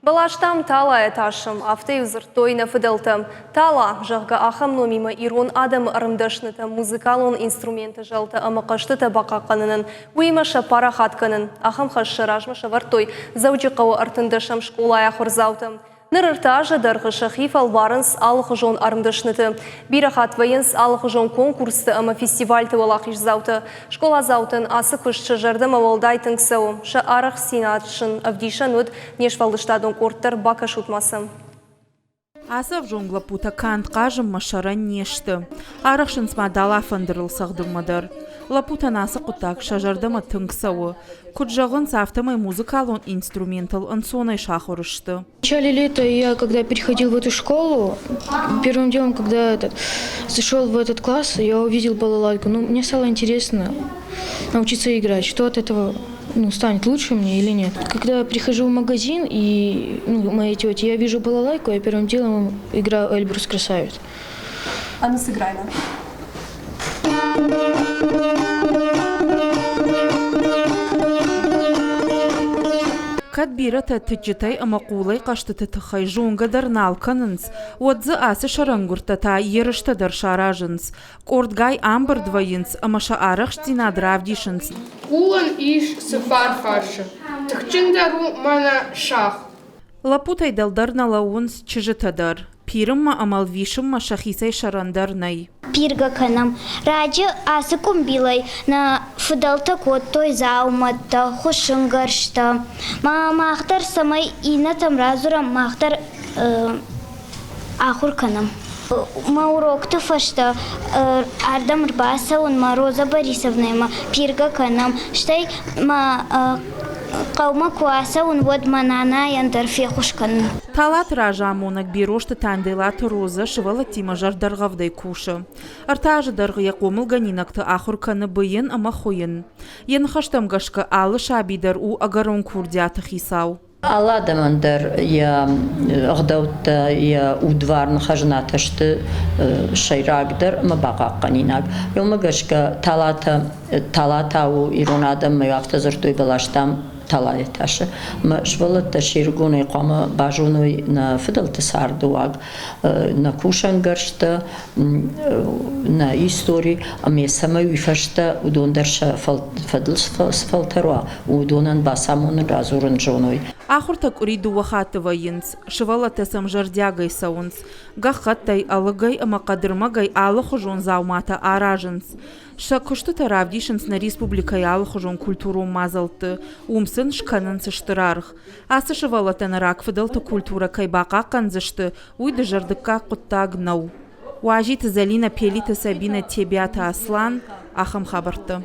Бӕлӕстӕм талайӕ тасы, афтӕ-иу дзырдтой нӕ фыдӕлтӕ. Тала, зӕгъгӕ, ахӕм номимӕ ирон адӕмы ӕрмдӕснытӕ музыкалон инструменты зӕлтӕ ӕмӕ хъӕзтытӕ бахъахъхъӕнынӕн, уыимӕ сӕ парахат кӕнын. Ахӕм хӕс сӕ размӕ сӕвӕрдтой Дзӕуджыхъӕуы ӕртындӕсӕм скъолайы ахуырдзаутӕ. Ныр ӕртӕ азы дӕргъы сӕхи фӕлварынц алыхуызон ӕрмдӕсныты. Бирӕ хатт вӕййынц алыхуызон конкурсты ӕмӕ фестивальты уӕлахиздзаутӕ. Скъоладзаутӕн ацы куыст сӕ зӕрдӕмӕ уӕлдай тынг цӕуы. Сӕ арӕхстдзинад сын ӕвдисӕн уыд не сфӕлдыстадон къорд дӕр. Бакӕсут ма сӕм. Ацы ӕвзонг лӕппутӕ канд хъазынмӕ сӕрӕн не сты. Арӕхсынц ма далафӕндырыл цӕгъдынмӕ дӕр. Лӕппутӕн ацы хъуыддаг сӕ зӕрдӕмӕ тынг цӕуы. Куыд зӕгъынц, афтӕмӕй музыкалон инструментыл ӕнцонӕй сахуыр сты. В начале лета я, когда переходил в эту школу, первым делом, когда этот, зашел в этот класс, я увидел балалайку. Ну, мне стало интересно научиться играть, что от этого ну, станет лучше мне или нет. Когда я прихожу в магазин и ну, моей тети, я вижу балалайку, я первым делом играю Эльбрус красавец. А ну сыграй нам. Кӕд бирӕтӕ тыджытӕй ӕмӕ хъулӕй хъӕзтыты тыххӕй зонгӕ дӕр нал кӕнынц, уӕд дзы ацы сӕрӕнгуырдтӕ та ерыстӕ дӕр саразынц. Къордгай амбырд вӕййынц ӕмӕ сӕ арӕхстдзинад равдисынц. Хъулӕн ис цыппар фарсы. Тыхджындӕр у мӕнӕ сах. Лӕппутӕй дӕлдӕр нӕ лӕууынц чызджытӕ дӕр. Пирынмӕ ӕмӕ лвисынмӕ сӕхицӕй сӕрӕндӕр нӕй. Пиргӕ кӕнӕм. Раджы ацы къуымбилӕй нӕ фыдӕлтӕ кодтой дзаумӕттӕ, хуыссынгӕрзтӕ. Ма мах дӕр цӕмӕй иннӕтӕм радзурӕм, мах дӕр ахуыр кӕнӕм. Мӕ урокты фӕстӕ ардӕм ӕрбацӕуын мӕ Роза Борисовнӕимӕ пиргӕ кӕнӕм, стӕй мӕ хъӕумӕ куы ацӕуын, уӕд мӕ нанайӕн дӕр феххуыс кӕнын. Талаты разамонӕг Берозты Танделаты Розӕ сывӕллӕттимӕ зӕрдӕргъӕвдӕй кусы. Ӕртӕ азы дӕргъы йӕ хъомылгӕнинӕгты ахуыр кӕны быйын ӕмӕ хуыйын. Йӕ ныхӕстӕм гӕсгӕ алы саби дӕр у ӕгӕрон курдиаты хицау. Алы адӕмӕн дӕр йӕ ӕгъдӕуттӕ, йӕ удварны хӕзнатӕ сты сӕйрагдӕр ӕмӕ бахъахъхъӕнинаг. Уымӕ гӕсгӕ талатӕ, талатӕ у ирон адӕммӕ афтӕ дзырдтой бӕлӕстӕм талайы тасы. Ӕмӕ сывӕллӕттӕ се рыгонӕй хъуамӕ базоной нӕ фыдӕлты цардыуаг, нӕ кусӕнгӕрзтӕ, нӕ истори, ӕмӕ цӕмӕй уый фӕстӕ уыдон дӕр сӕ фӕдыл сфӕлтӕр уа, уыдонӕн бацамонын, радзурын зоной. Ахуыртӕ къуыри дыууӕ хатты вӕййынц, сывӕллӕттӕ сӕм зӕрдиагӕй цӕуынц. Гӕххӕттӕй, ӕлыгӕй ӕмӕ хъӕдырмӕгӕй алыхуызон дзауматӕ аразынц. Сӕ куыстытӕ равдисынц нӕ республикӕйы алыхуызон культурон мадзӕлтты, уым сын скӕнынц стыр аргъ. Ацы сывӕллӕттӕ нӕ рагфыдӕлты культурӕ кӕй бахъахъхъӕндзысты, уый дызӕрдыггаг хъуыддаг нӕу. Уазиты Зӕлинӕ, Пелиты Сабинӕ, Тебиаты Аслан, ахӕм хабӕрттӕ.